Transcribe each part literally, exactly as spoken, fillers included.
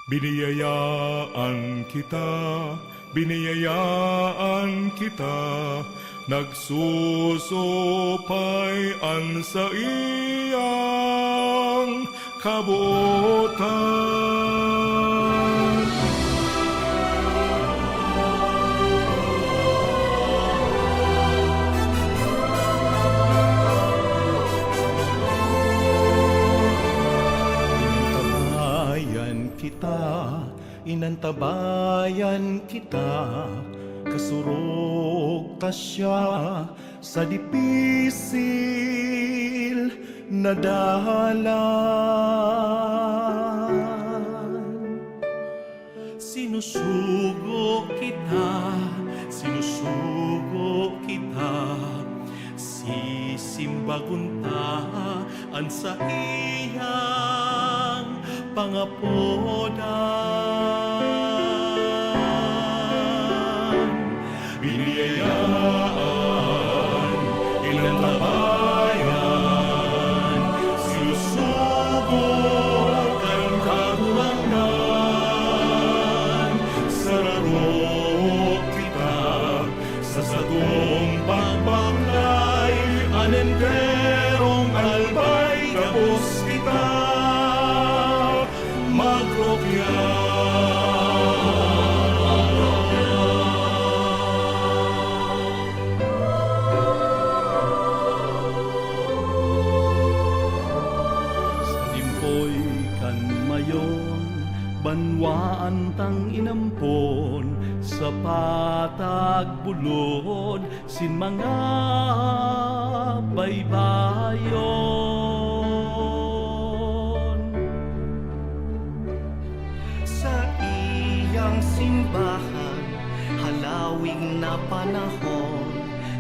Biniyayaan kita, biniyayaan kita, nagsusupay an saiyang kabotan. Tabayan kita, inantabayan kita, kasurog ta siya sa dipisil na dalan. Sinusugo kita, sinusugo kita, sisimbagon ta an saiyang pangapodan. Biniyayaan, inantabayan, sinusugo kan Kagurangnan, sararo kita sa satong pagbaklay, an enterong albay gabos kita magrukya. Sa timpoy kan mayon, banwaan tang inampon sa patag bulod sin mga baybayon. Saiyang simbahan, halawig na panahon,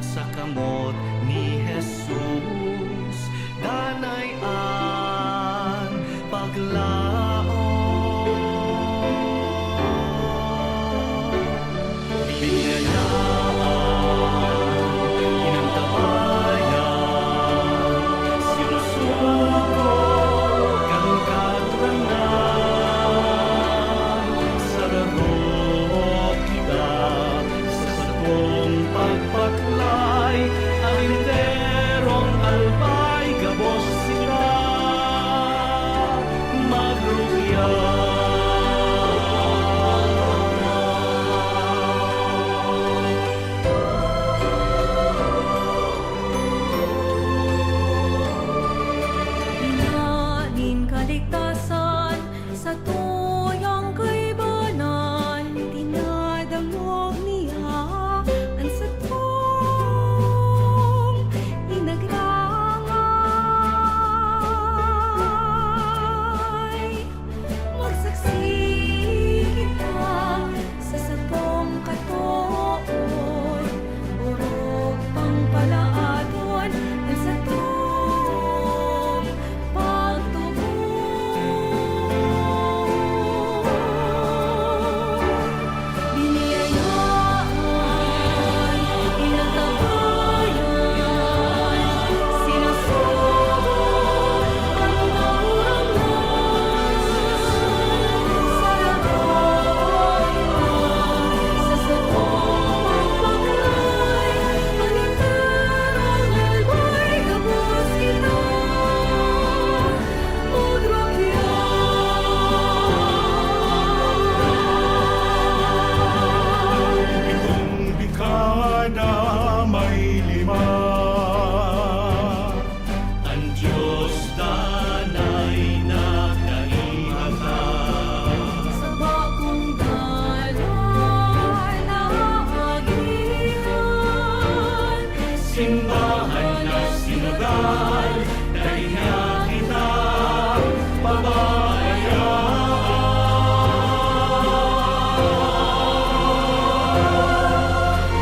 sa kamot ni Jesus, danay an paglaom. Biniyayaan, inantabayan, sinusugo kan Kagurangnan, sararo kita sa satong pagbaklay, an enterong albay gabos kita magrukya. Ina nin kaligtasan, satuyang kaibanan, dinadangog niya an satong pinagrangay. Magsaksi kita sa satong katood, orog pang palaadon an satong pagtubod. Biniyayaan, inantabayan, sinusugo kan Kagurangnan, sararo kita sa satong pagbaklay, an enterong albay gabos kita magrukya. Pitong dekada may lima, an Dios danay na kaibahan. Sa bakong dalan na agihan, simbahan na sinodal, dai niya kita pababayaan.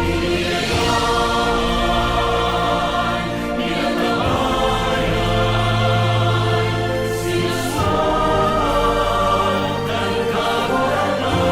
Biniyayaan, inantabayan, sinusugo kan Kagurangnan.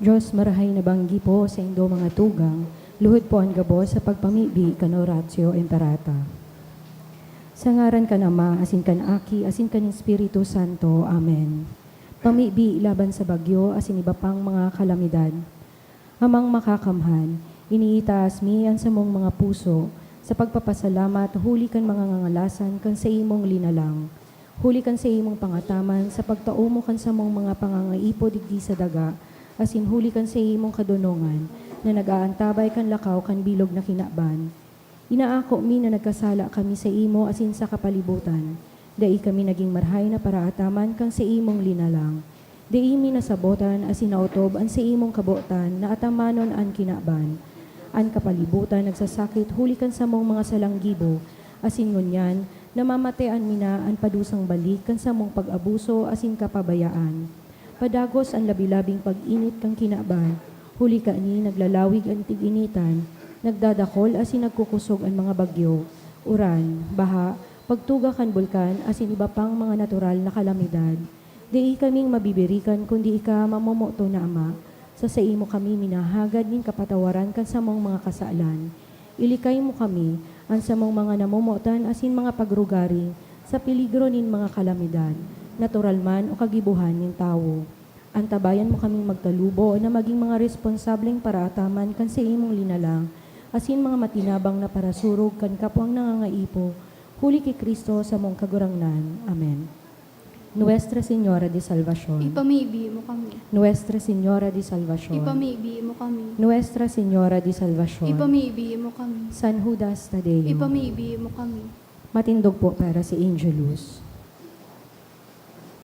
Diyos, marahay na banggi po saindo mga tugang, luhod po an gabos sa pagpamibi kan Oratio Imperata. Sa ngaran kan Ama, asin kan Aki, asin kan Espiritu Santo. Amen. Pamibi laban sa bagyo asin iba pang mga kalamidad. Amang Makakamhan, iniitaas mi an samong mga puso sa pagpapasalamat huli kan mga ngangalasan kan saimong linalang, huli kan saimong pangataman sa pagtao mo kan samong mga pangangaipo digdi sa daga, asin huli kan saimong kadonongan na nag-aantabay kan lakaw kan bilog na kinaban. Inaako mi na nagkasala kami saimo asin sa kapalibutan. Dai kami nagin marahay na paraataman kan saimong linalang. Dai mi nasabotan asin naotob an saimong kabotan na atamanon an kinaban. An kapalibutan nagsasakit huli kan samong mga salanggibo, asin ngunyan namamatean mi na an padusang balik kan samong pag-abuso asin kapabayaan. Padagos an labi-labing pag-init kan kinaban, huli kaini naglalawig an tig-initan, nagdadakol asin nagkukosog an mga bagyo, uran, baha, pagtuga kan bulkan asin iba pang mga natural na kalamidad. Dai kaming mabibirikan kundi ika, mamomoton na Ama. Sa saimo kami minahagad nin kapatawaran kan samong mga kasalan. Ilikay mo kami, an samong mga namomotan asin mga pagrugaring, sa peligro nin mga kalamidad, natural man o kagibohan nin tawo. Antabayan mo kaming magtalubo na magin mga responsableng paraataman kan saimong linalang, asin mga matinabang na parasurog kan kapwang nangangaipo, huli ki Cristo samong Kagurangnan. Amen. Nuestra Señora de Salvacion. Ipamibi mo kami. Nuestra Señora de Salvacion. Ipamibi mo kami. Nuestra Señora de Salvacion. Ipamibi mo kami. San Judas Tadeo. Ipamibi mo kami. Matindog po para sa Angelus.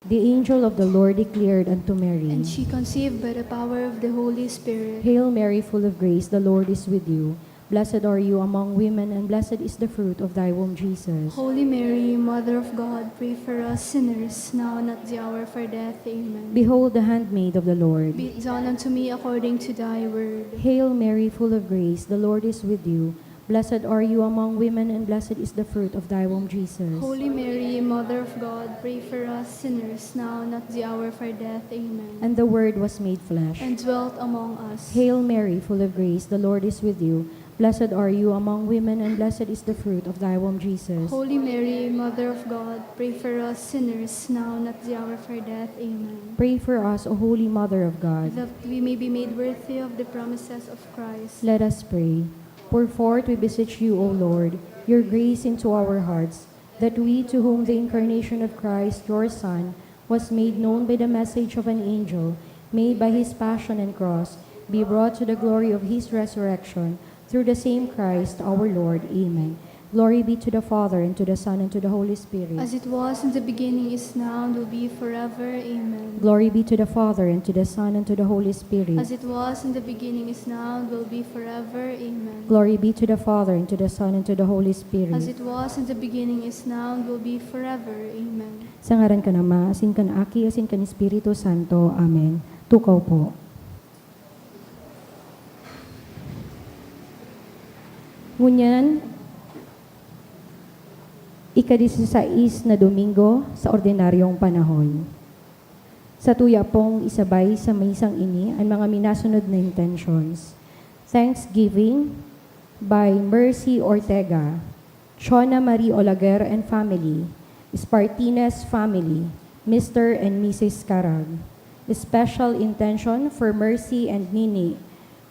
The angel of the Lord declared unto Mary. And she conceived by the power of the Holy Spirit. Hail Mary, full of grace, the Lord is with you. Blessed are you among women, and blessed is the fruit of thy womb, Jesus. Holy Mary, Mother of God, pray for us sinners, now and at the hour of our death. Amen. Behold the handmaid of the Lord. Be it done unto me according to thy word. Hail Mary, full of grace, the Lord is with you. Blessed are you among women, and blessed is the fruit of thy womb, Jesus. Holy Mary, Mother of God, pray for us sinners, now and at the hour of our death. Amen. And the Word was made flesh. And dwelt among us. Hail Mary, full of grace, the Lord is with you. Blessed are you among women, and blessed is the fruit of thy womb, Jesus. Holy Mary, Mother of God, pray for us sinners, now and at the hour of our death. Amen. Pray for us, O Holy Mother of God. That we may be made worthy of the promises of Christ. Let us pray. Pour forth, we beseech you, O Lord, your grace into our hearts, that we, to whom the incarnation of Christ, your Son, was made known by the message of an angel, may by his passion and cross be brought to the glory of his resurrection, through the same Christ our Lord. Amen. Glory be to the Father, and to the Son, and to the Holy Spirit. As it was in the beginning, is now, and will be forever. Amen. Glory be to the Father, and to the Son, and to the Holy Spirit. As it was in the beginning, is now, and will be forever. Amen. Glory be to the Father, and to the Son, and to the Holy Spirit. As it was in the beginning, is now, and will be forever. Amen. Sa ngaran kan Ama, asin kan Aki, asin kan Espiritu Santo. Amen. Tukaw po. Ngunyan, ika-disisais na Domingo sa ordinaryong panahon. Satuya pong isabay sa misang ini an mga minasunod na intentions. Thanksgiving by Mercy Ortega, Chona Marie Olaguer and family, Spartines family, Mister and Missus Carag. Special intention for Mercy and Nini,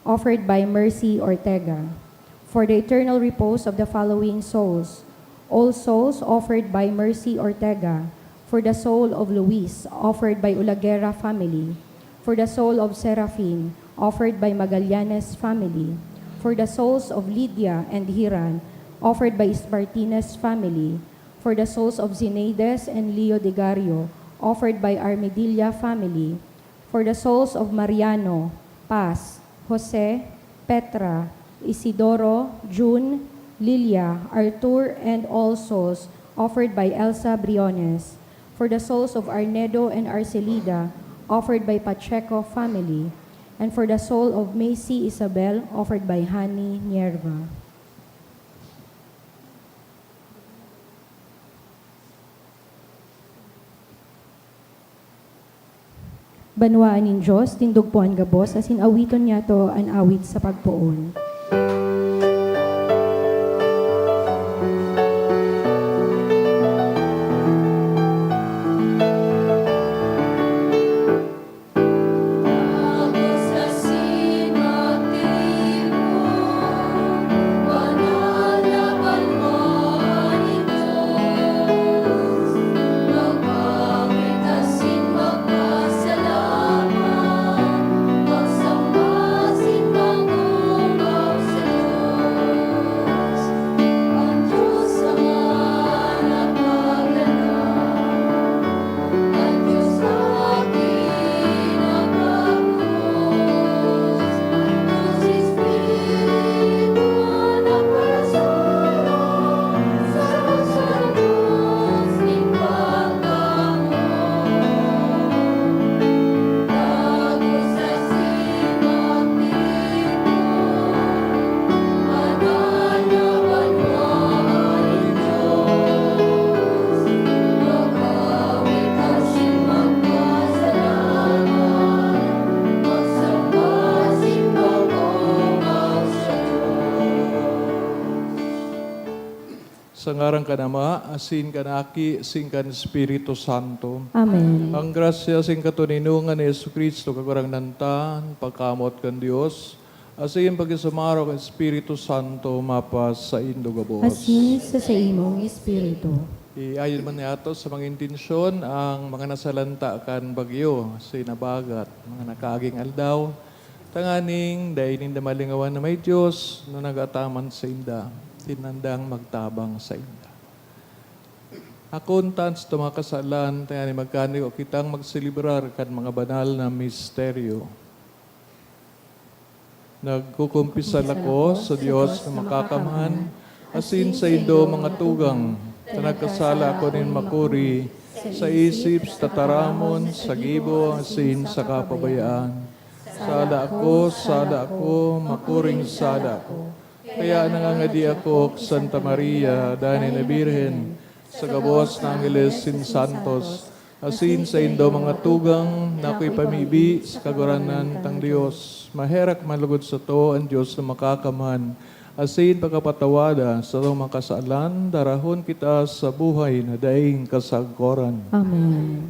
offered by Mercy Ortega. For the eternal repose of the following souls, all souls offered by Mercy Ortega, for the soul of Luis, offered by Olaguera family, for the soul of Serafin, offered by Magallanes family, for the souls of Lydia and Hiran, offered by Spartines family, for the souls of Zinaides and Leo Degario, offered by Armedilla family, for the souls of Mariano, Paz, Jose, Petra, Isidoro, June, Lilia, Artur, and all souls, offered by Elsa Briones, for the souls of Arnedo and Arcelida, offered by Pacheco family, and for the soul of Macy Isabel, offered by Honey Nierva. Banwaan nin Dios, tindog po an gabos, asin awiton niyato an awit sa pagpoon. Sa ngaran kan Ama, asin kan Aki, asin kan Espiritu Santo. Amen. Ang grasya asin katoninongan ni Jesu-Cristo, Kagurangnan ta, an pagkamoot kan Dios, asin pakisumaro kan Espiritu Santo, mapasaindo gabos. Asin sa saimong espiritu. Iayon man niyato sa mga intensyon ang mga nasalanta kan bagyo, sa inabagat, mga nakaaging aldaw, tanganing dai ninda malingawan na may Dios na nag-ataman sainda, asin handang magtabang sainda. Ako unta an satong mga kasalan, tanganing magkaniko kitang magselebrar kan mga banal na misteryo. Nagkukumpisal ako sa Dios na makakamhan, asin saindo, mga tugang, ta nagkasala ako nin makuri, sa isip, sa tataramon, sa gibo, asin sa kapabayaan. Sala ako, sala ako, makuring sala ako. Kaya nangangadi ako ki Santa Maria, danay na Birhen, sa gabos na angheles asin santos, asin saindo, mga tugang, na akoy pamibi sa Kagurangnan tang Dios. Maherak man logod sato an Dios na makakamhan, asin pakapatawada sa satong mga kasalan, darahon kita sa buhay na daing kasagkoran. Amen.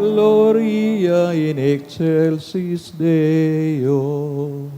Gloria in excelsis Deo.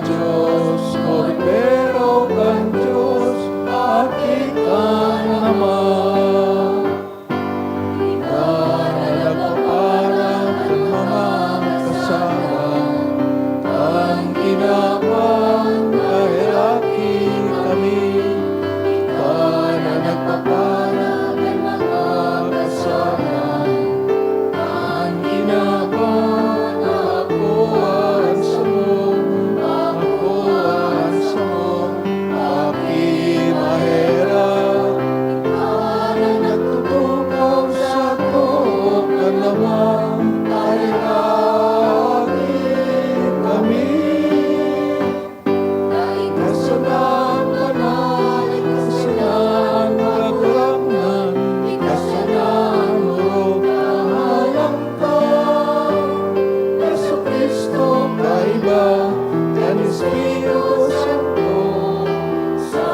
Dios, Kordero kan Dios, Aki kan Ama. Ika na nagpapara kan mga kasalan kan kinaban, naheraki kami. Ika na nagpapara kan mga kasalan kan kinaban, akoa an samo, akoa an samo. Aki maherak, ika na nagtutukaw sa too kan Ama, naheraki kami. Ika sana an banal, ika sana an kagurangnan, ika sana an orog kan Jesu-Cristo, kaiba kan Espiritu Santo, sa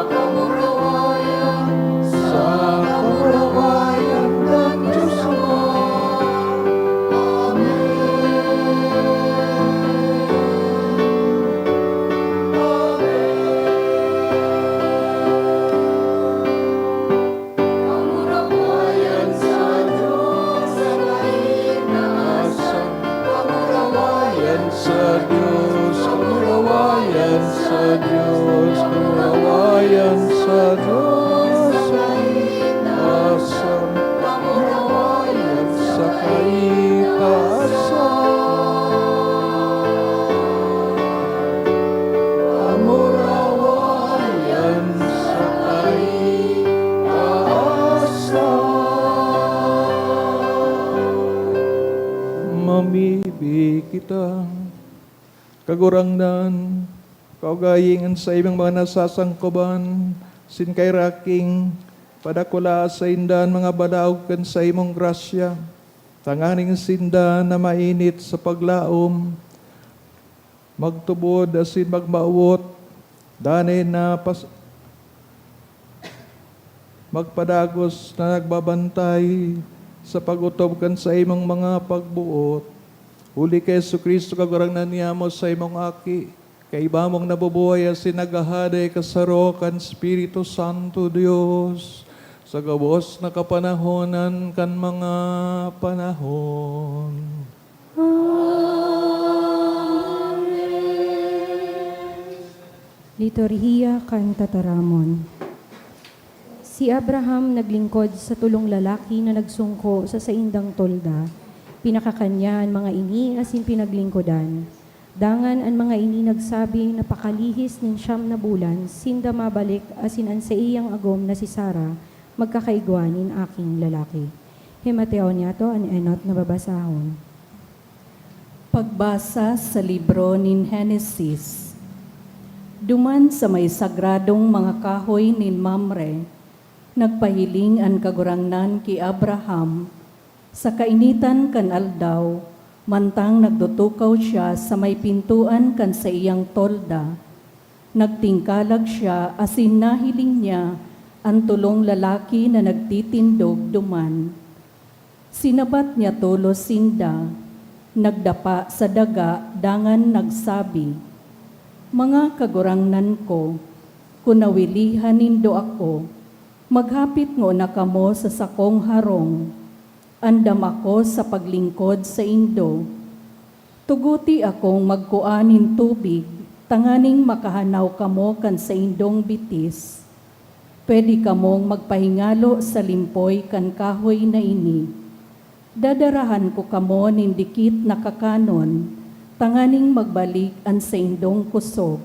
kamurawayan, sa kamurawayan kan Dios Ama. Amen. Amen. Kamurawayan sa Dios sa kaitaasan. Kamurawayan sa Dios, kamurawayan sa Dios, kamurawayan sa Dios sa kaitaasan. Kamurawayan sa kaitaasan. Kamurawayan sa kaitaasan. Mamibi kita. Kagurangnan, kaugaling an saimong mga nasasangkoban, sin kaheraki, padakula sainda an mga balaog kan saimong grasya, tanganing sinda na mainit sa paglaom, magtubod asin magmawot, danay na pas-, magpadagos na nagbabantay sa pag-otob kan saimong mga pagboot. Huli ki Jesu-Cristo, Kagurangnan niamo, saimong Aki, kaiba mong nabubuhay asin naghahade kasaro kan Espiritu Santo, Dios, sa gabos na kapanahonan kan mga panahon. Amen. Liturhiya kan Tataramon. Si Abraham naglingkod sa tolong lalaki na nagsungko sa saindang tolda. Pinakakan niya an mga ini asin pinaglingkodan. Dangan an mga ini nagsabi na pakalihis nin siyam na bulan, sinda mabalik asin an saiyang agom na si Sara magkakaigwa nin aking lalaki. Himateon niyato an enot na babasahon. Pagbasa sa libro nin Henesis. Duman sa may sagradong mga kahoy nin Mamre, nagpahiling an Kagurangnan ki Abraham, sa kainitan kan aldaw, mantang nagtutukaw siya sa may pintoan kan saiyang tolda. Nagtingkalag siya asin nahiling niya an tolong lalaki na nagtitindog duman. Sinabat niya tolos sinda, nagdapa sa daga dangan nagsabi, "Mga kagurangnan ko, kun nawilihan nindo ako, maghapit ngona kamo sa sakong harong. Andam ako sa paglingkod saindo. Tuguti akong magkua nin tubig tanganing makahanaw kamo kan saindong bitis. Pwede kamong magpahingalo sa limpoy kan kahoy na ini. Dadarahan ko kamo nin dikit na kakanon tanganing magbalik an saindong kusog.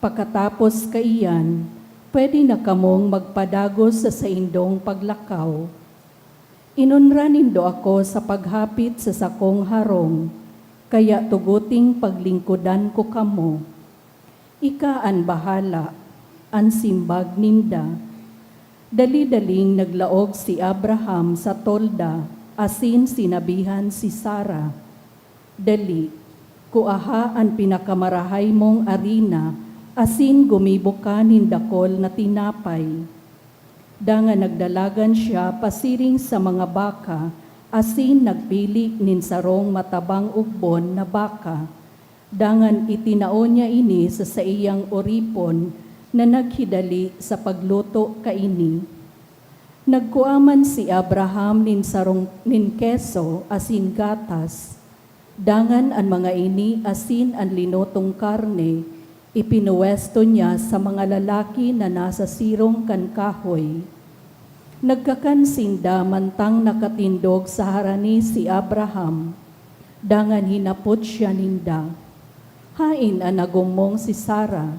Pakatapos kaiyan, pwede na kamong magpadagos sa saindong paglakaw." Inonra nindo ako sa paghapit sa sakong harong, kaya tuguting paglingkodan ko kamo. "Ika an bahala," an simbag ninda. Dali-daling naglaog si Abraham sa tolda asin sinabihan si Sara, "Dali, kuaha an pinakamarahay mong arina asin gumibo ka nin dakol na tinapay." Dangan nagdalagan siya pasiring sa mga baka asin nagpili nin sarong matabang ugbon na baka. Dangan itinao niya ini sa saiyang oripon na naghidali sa pagluto kaini. Nagkua man si Abraham nin sarong, nin keso asin gatas, dangan an mga ini asin an linutong karne ipinuwesto niya sa mga lalaki na nasa sirong kan kahoy. Nagkakan sinda mantang nakatindog sa harani si Abraham, dangan hinapot siya ninda, "Haen an nagumong si Sara?"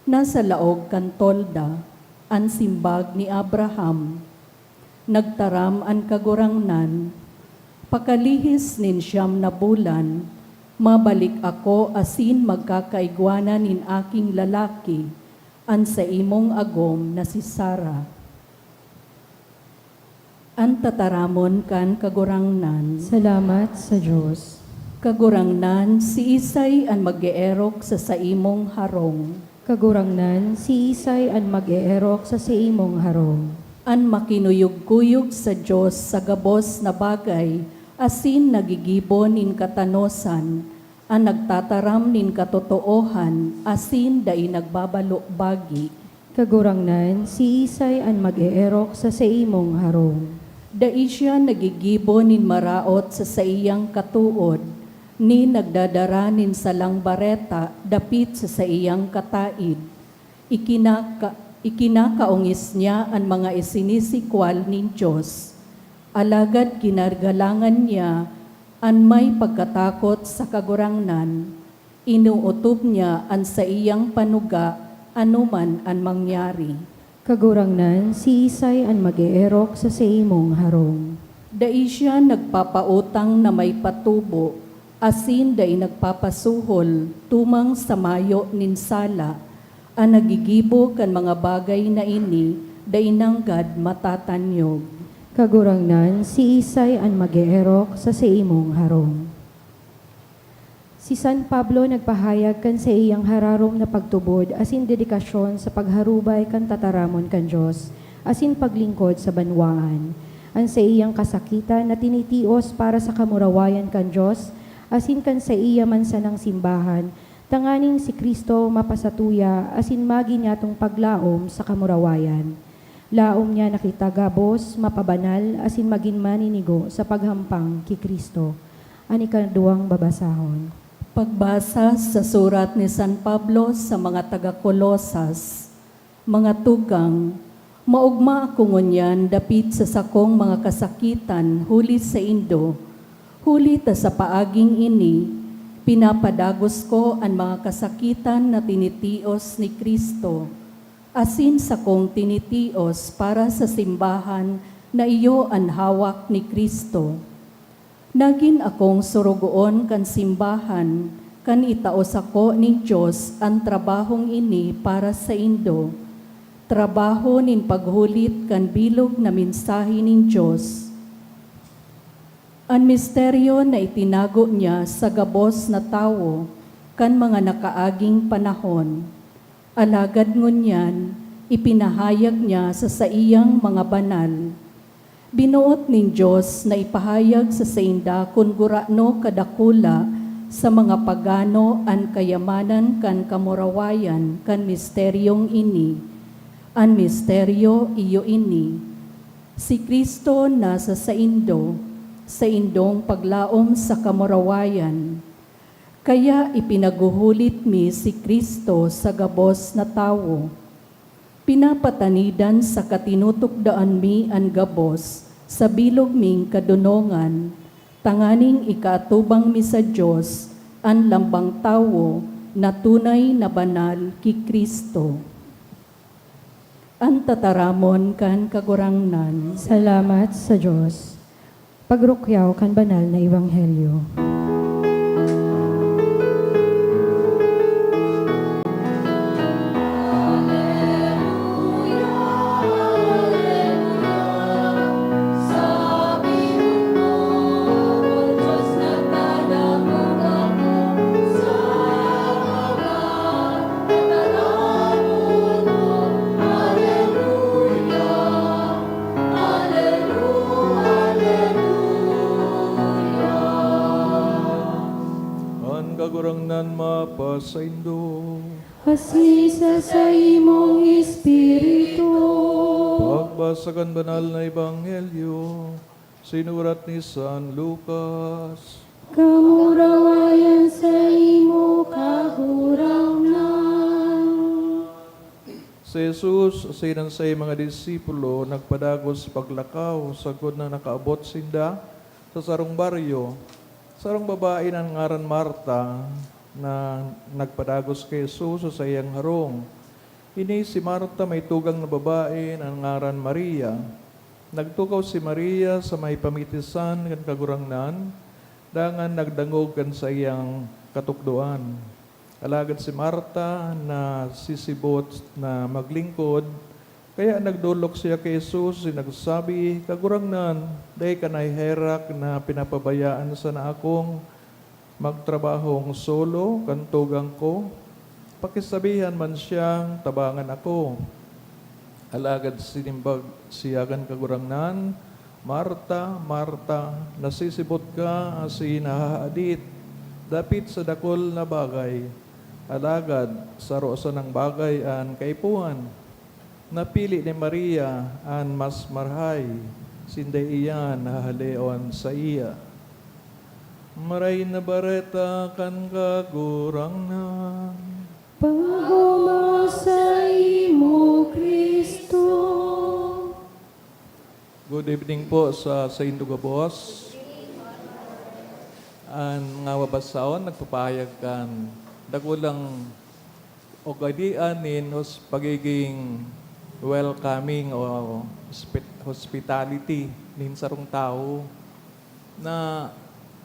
"Nasa laog kan tolda," an simbag ni Abraham. Nagtaram an Kagurangnan, "Pakalihis nin siyam na bulan, mabalik ako asin magkakaigwa na nin aking lalaki, an saimong agom na si Sara." An tataramon kan Kagurangnan. Salamat sa Dios. Kagurangnan, siisay an mag-eerok sa saimong harong? Kagurangnan, siisay an mag-eerok sa saimong harong? An makinuyog-kuyog sa Dios sa gabos na bagay asin nagigibo nin katanosan, an nagtataram nin katotoohan asin dai nagbabalo bagi. Kagurangnan, siisay an mag-eerok sa saimong harong? Dai siya nagigibo nin maraot sa saiyang katood, ni nagdadara nin salang bareta dapit sa saiyang kataed. Ikinaka-, ikinakaongis niya an mga isinisikwal nin Dios, alagad ginagalangan niya an may pagkatakot sa Kagurangnan. Inootob niya an saiyang panuga anoman an mangyari. Kagurangnan, siisay an mag-eerok sa saimong harong? Dai siya nagpapautang na may patubo, asin dai nagpapasuhol tumang sa mayo nin sala. An naggigibo kan mga bagay na ini dai nanggad matatanyog. Kagurangnan, siisay an mag-eerok sa saimong harong? Si San Pablo nagpahayag kan saiyang hararom na pagtubod asin dedikasyon sa pagharubay kan tataramon kan Dios asin paglingkod sa banwaan. An saiyang kasakitan na tinitios para sa kamurawayan kan Dios asin kan saiya man sanang simbahan, tanganing si Cristo mapasatuya asin magin niyatong paglaom sa kamurawayan. Laom niya na kita gabos, mapabanal, asin magin maninigo sa paghampang ki Cristo. An ikaduwang babasahon. Pagbasa sa surat ni San Pablo sa mga taga Colosas. Mga tugang, maogma ako ngunyan dapit sa sakong mga kasakitan huli saindo, huli ta sa paaging ini, pinapadagos ko an mga kasakitan na tinitios ni Cristo, asin sakong tinitios para sa simbahan na iyo an hawak ni Cristo. Nagin akong sorogoon kan simbahan kan itao sako nin Dios an trabahong ini para saindo, trabaho nin paghulit kan bilog na mensahe nin Dios. An misteryo na itinago niya sa gabos na tawo kan mga nakaaging panahon, alagad ngunyan ipinahayag niya sa saiyang mga banal. Binoot nin Dios na ipahayag sa sainda kun gurano kadakula sa mga pagano an kayamanan kan kamurawayan kan misteryong ini. An misteryo iyo ini: si Cristo nasa saindo, saindong paglaom sa kamurawayan. Kaya ipinaghuhulit mi si Cristo sa gabos na tawo. Pinapatanidan saka tinutukdoan mi an gabos sa bilog ming kadonongan, tanganing ikaatubang mi sa Dios an lambang tawo na tunay na banal ki Cristo. An tataramon kan Kagurangnan. Salamat sa Dios. Pagrukyaw kan banal na ebanghelyo. pa saindo. Hasi sa saimong espiritu. Pagbasa kan banal na ebanghelyo sinurat ni San Lucas. Kamurawayan saimo, Kagurangnan. Si Jesus asin an saiyang mga disipulo nagpadagos paglakaw sagkod na nakaabot sinda sa sarong baryo. Sarong babae na ngaran Marta na nagpadagos ki Jesus sa saiyang harong. Ini si Marta may tugang na babae na ngaran Maria. Nagtukaw si Maria sa may pamitisan kan Kagurangnan, dangan nagdangog kan saiyang katukdoan. Alagad si Marta nasisibot na maglingkod, kaya nagdolok siya ki Jesus asin nagsabi, "Kagurangnan, dai ka naheherak na pinapabayaan sana akong magtrabahong solo kan tugang ko? Pakisabihan man siyang tabangan ako." Alagad sinimbag siya kan Kagurangnan, "Marta, Marta, nasisibot ka asin nahahaadit dapit sa dakul na bagay, alagad saro sanang bagay an kaipuhan. Napili ni Maria an mas marahay, asin dai iyan hahaleon saiya." Maray na Bareta kan Kagurangnan. Paomaw saimo, Cristo. Good evening po sa saindo gabos. An mga babasahon nagpapahayag kan dakulang ugadian nin hos-, pagiging welcoming o hospi-, hospitality nin sarong tawo, na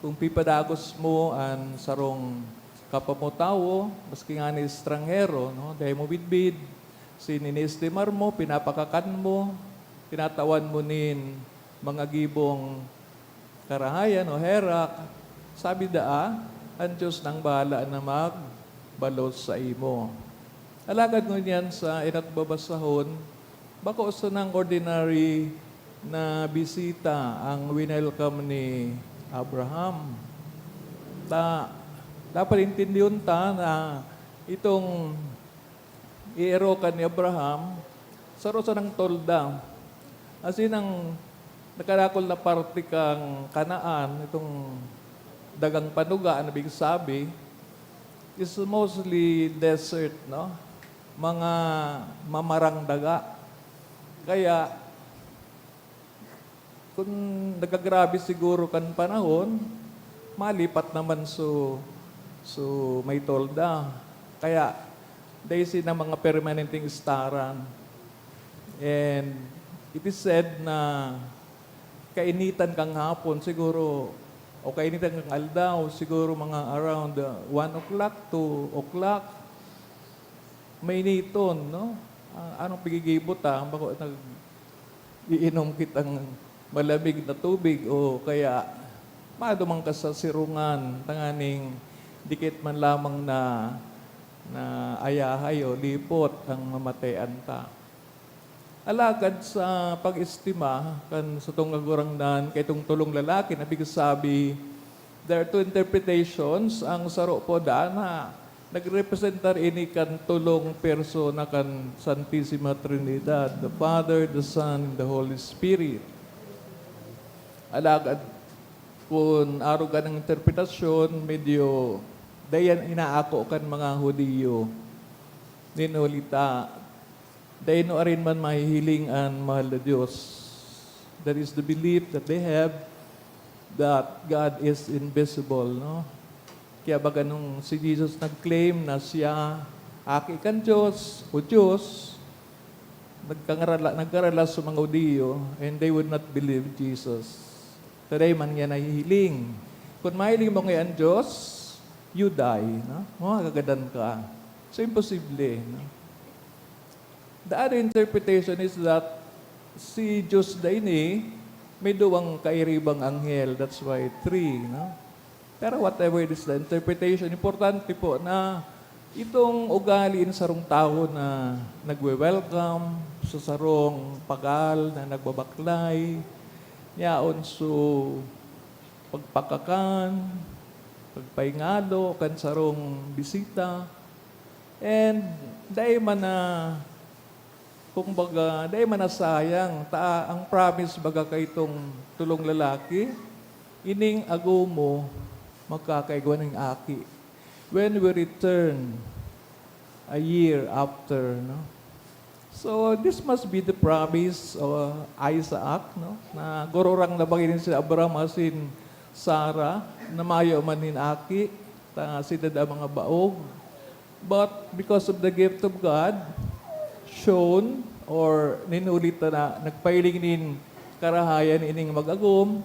kung pipadagos mo an sarong kapwa mo tawo, maski ngani estranghero, no, dai mo bidbid, sinestimar mo, pinapakakan mo, tinatawan mo nin mga gibong karahayan o herak, sabi daa, an Dios nang bahala na magbalos saimo. Alagad ngunyan sa inat babasahon, bako sanang ordinary na bisita ang winelcome ni Abraham. Ta, dapat intindihon ta na itong ierokan ni Abraham, saro sanang tolda. Asin ang nakarakol na parte kan Canaan, itong dagang panuga, an ibig sabi, is mostly desert, no? Mga mamarang daga. Kaya, kun nagagrabe siguro kan panahon, malipat naman so, so may tolda. Kaya, dai sinda mga permanenteng istaran. And it is said na kainitan kan hapon, siguro, o kainitan kan aldaw, siguro mga around, uh, one o'clock, two o'clock, mainiton, no? Ah, anong pigigibo ta? Bako nag-iinom kitang malamig na tubig o kaya maduman ka sa sirungan, tanganing dikit man lamang na, na ayahay o lipot ang mamatean ta. Alagad sa pag-estima kan satong Kagurangnan kaitong tolong lalaki na pigsabi, there are two interpretations. Ang saro po daan na nagrepresentar ini kan tolong persona kan Santisima Trinidad, the Father, the Son, and the Holy Spirit. Alagad kun arog kan interpretasyon, medyo dai yan inaako kan mga Judio. Nin huli ta, dai nuarin man mahihiling an mahal na Dios. That is the belief that they have that God is invisible, no? Kaya baga nung si Jesus nag-claim na siya Aki kan Dios o Dios, nagkangarala-, nagkaralas sa mga Judio, and they would not believe Jesus. Today man niya nahihiling. Kung mahiling mo ngayon an Dios, you die, no? Makakagadan ka. So, imposible, no? The other interpretation is that si Dios da ini may duwang kairibang anghel, that's why three, no? Pero whatever it is the interpretation, importante po na itong ugali ng sarong tawo na nagwe-welcome sa sarong pagal na nagbabaklay, yaon so pagpakakan, pagpahingalo kan sarong bisita. And dai man na, kumbaga, dai man nasayang ta ang promise baga kaitong tolong lalaki, ining agom mo magkakaigwa nin aki. When we return a year after, no? So, this must be the promise of Isaac, no? Na gururang na ba ini si Abraham asin Sarah, na mayo man nin aki, ta sinda daa mga baog. But because of the gift of God, shown or nin huli ta na nagpahiling nin karahayan ining mag-agom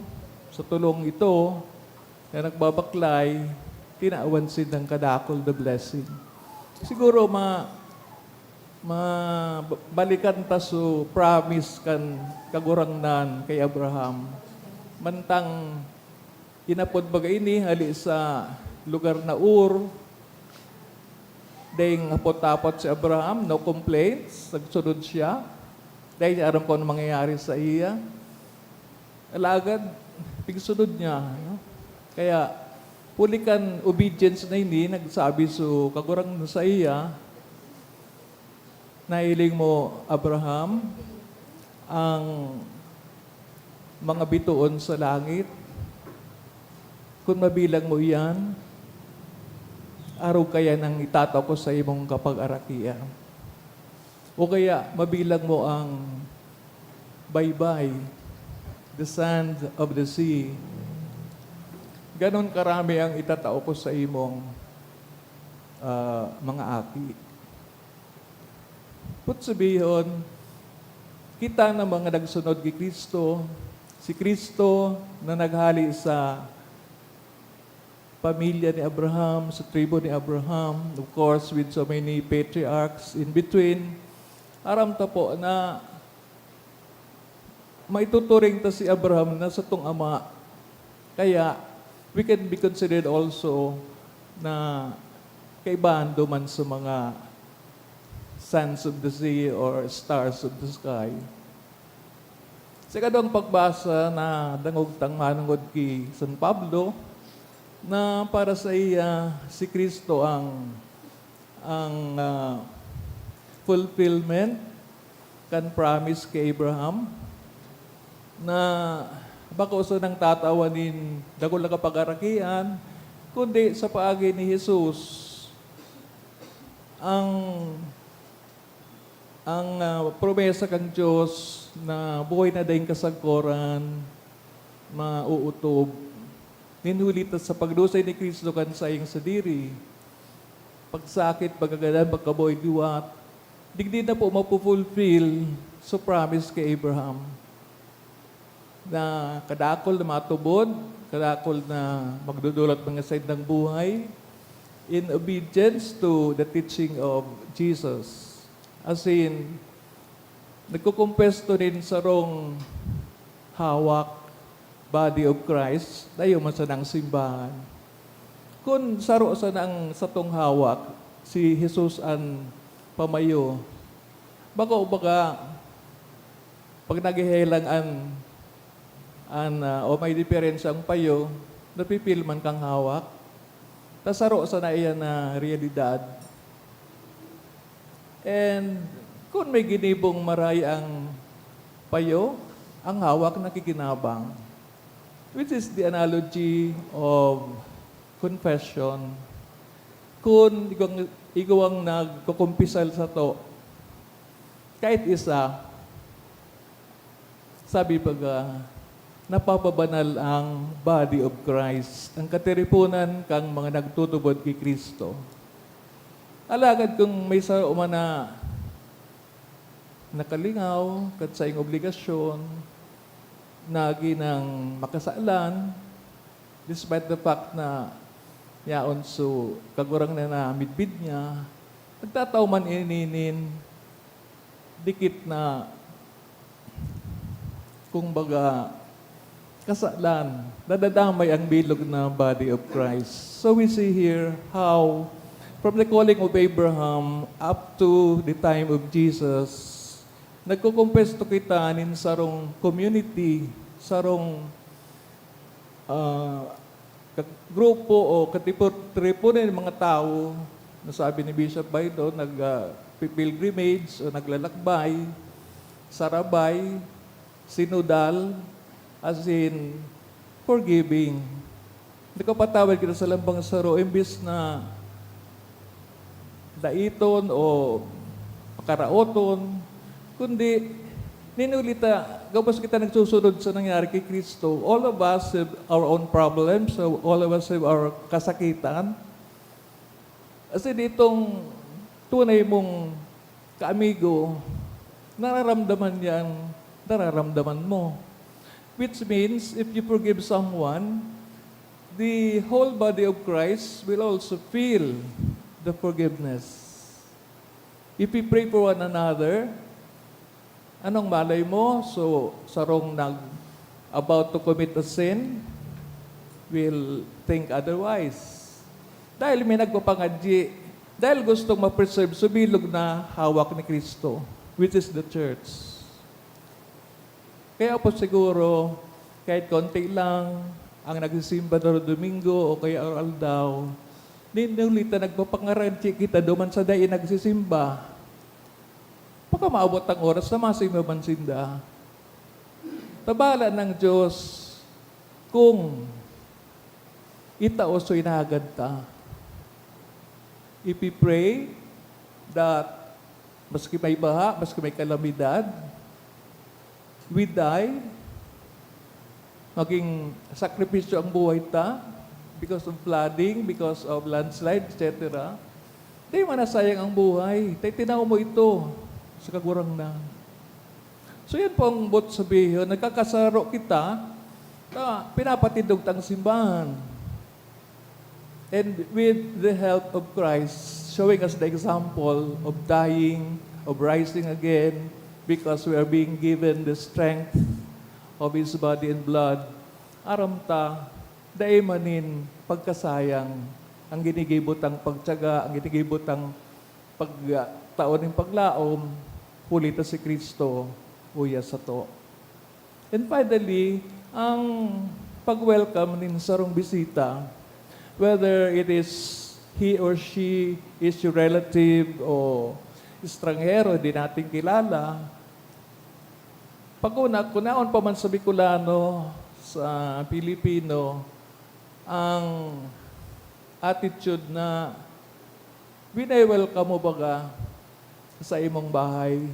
sa tolong ito na nagbabaklay, tinawan sindang kadakul na blessing. Siguro ma-, ma-, balikan ta so promise kan Kagurangnan kay Abraham. Mantang inapod baga ini hali sa lugar na Ur, daing hapot-hapot si Abraham, no complaints, nagsunod siya. Dai niya aram kung ano mangyayari sa iya. Alagad, pigsunod niya, no? Kaya, huli kan obedience na ini, nagsabi so Kagurangnan sa iya, "Nahiling mo, Abraham, ang mga bitoon sa langit? Kun mabilang mo iyan, arog kaya nang itatao ko sa imong kapagarakian?" O kaya mabilang mo ang baybay, the sand of the sea. Ganon karami ang itatao ko sa imong, ah, mga aki. Put sabihon, kita na mga nagsunod ki Cristo, si Cristo na naghali sa pamilya ni Abraham, sa tribo ni Abraham, of course, with so many patriarchs in between, aram ta po na maituturing ta si Abraham na satong ama. Kaya, we can be considered also na kaibahan duman sa mga sands of the sea or stars of the sky. Sa ikaduwang pagbasa, nadangog tang manongod ki San Pablo na para sa iya, si Cristo ang, ang, ah, fulfillment kan promise ki Abraham, na bako sanang tatawan nin dakul na kapagarakian, kundi sa paagi ni Jesus. Ang Ang, ah, promesa kan Dios na buhay na daing kasagkoran, mauotob. Nin huli ta sa pagdusay ni Cristo kan saiyang sadiri, pagsakit, pagkagadan, pagkabuhay liwat, digdi na po mapu-fulfill so promise ki Abraham. Na kadakul na matubod, kadakul na magdudulat mga saindang buhay in obedience to the teaching of Jesus. As in, nagkukumpesto nin sarong hawak, body of Christ, dayo man sanang simbahan. Kun saro sana ang satong hawak, si Jesus an pamayo, bako baga, pag naghehelang an, an, ah, o may diperensya ang payo, napi-feel man kang hawak, ta saro sana iyan na realidad. And kun may ginibong maray ang payo, ang hawak nakikinabang, which is the analogy of confession. Kun igwang, igwang nagkukumpisal sato, kahit isa, sabi baga, napapabanal ang body of Christ, ang katiriponan kan mga nagtutubod ki Cristo. Alagad kun may saro man na nakalingaw kan saiyang obligasyon, nagi nang makasalan, despite the fact na yaon so Kagurangnan na midbid niya, nagtatao man ini nin dikit na, kumbaga, kasalan, nadadamay ang bilog na body of Christ. So we see here how, from the calling of Abraham up to the time of Jesus, nagkukumpesto kita nin sarong community, sarong, ah, grupo o katipo-tripo nin mga tawo, nasabi ni Bishop Baydon, nag, ah, pi-pilgrimage o naglalakbay, sarabay, sinodal, as in, forgiving. Nakapatawad kita sa lambang saro, imbis na daiton o pakaraoton, kundi ninuli ta, gabos kita nagsusunod sa nangyari ki Cristo. All of us have our own problems, so all of us have our kasakitan. Kasi ditong tunay mong kaamigo, nararamdaman niya ang nararamdaman mo. Which means, if you forgive someone, the whole body of Christ will also feel the forgiveness. If we pray for one another, anong malay mo? So, sarong nag, about to commit a sin will think otherwise. Dahil may nagpapangadyi, dahil gustong ma-preserve so bilog na hawak ni Cristo, which is the church. Kaya po siguro, kahit konti lang ang nagsisimba daro Domingo o kaya araw-aldaw, ninuli ta nagpapangaradyi kita duman sa dai nagsisimba. Baka maabot ang oras na masimba man sinda. Tabala ng Diyos kung itao so inagad ta. If we pray that maski may baha, maski may kalamidad, we die, maging sakripisyo ang buhay ta because of flooding, because of landslide, et cetera. Di man nasayang ang buhay. Tay tinaw mo ito sa Kagurangnan. So, yan po ang buot sabihon. Nagkakasaro kita na pinapatindog tang simbahan. And with the help of Christ, showing us the example of dying, of rising again, because we are being given the strength of His body and blood, aram ta, dai man nin pagkasayang ang ginigibo tang pagtiyaga, ang ginigibo tang pagtao nin paglaom, huli ta si Cristo uya sato. And finally, ang pag-welcome nin sarong bisita, whether it is he or she is your relative o estranghero, di natin kilala, pag una, kunaon pa man sa Bicolano, sa Pilipino, ang attitude na wini-welcome mo baga sa imong bahay,